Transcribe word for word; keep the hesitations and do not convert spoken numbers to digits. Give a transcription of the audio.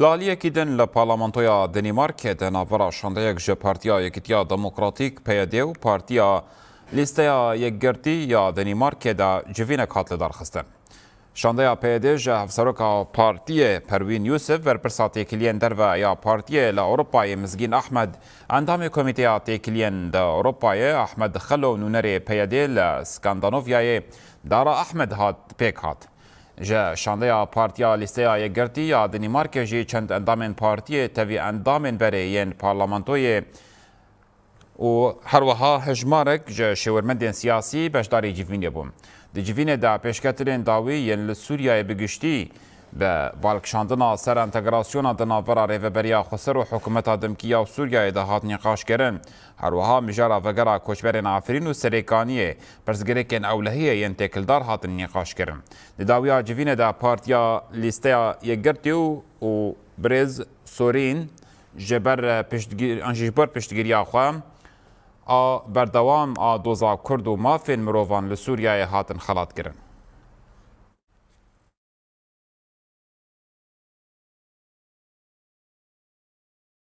Li aliyekî din li Parlamentoya Denîmarkê di navbera şandeyek ji Partiya Yekîtiya Demokratîk, P Y D, û Partiya Lîsteya Yekgirtî ya Denîmarkê de civînek hat lidarxistin. Şandeya P Y D ji hevseroka partiyê Perwîn Yûsif, berpirsa têkiliyên derve ya partiyê li Ewropayê Mizgîn Ahmed, endamê Komîteya Têkiliyên di Ewropayê Ahmed Xelo û nûnerê P Y D li Skandinavyayê Dara Ahmed hat pêk hat. Ji şandeya Partiya Lîsteya Yekgirtî ya Denîmarkê jî çend endamên partiyê tevî endamên berê yên parlamentoyê û herwiha hejmarek ji şêwirmendên siyasî beşdarî civînê bûn. Di civînê de pêşketinên dawî yên li Sûriyeyê bi giştî, bi balkişandina ser entegrasyona di navbera Rêveberiya Xweser û Hikûmeta Dimkî ya Sûriyeyê de hat nîqaşkirin. Herwiha mijara vegera koçberên Efrîn û Serêkaniyê, pirsgirêkên ewlehiyê yên têkildar hatin nîqaşkirin. Di dawiya civînê de Partiya Lîsteya Yekgirtî û, û Birêz Sorîn ji ber, e, piştgir-, an jî ji ber piştgiriya xwe a berdewam a doza Kurd û mafên mirovan li Sûriyeyê hatin xelatkirin.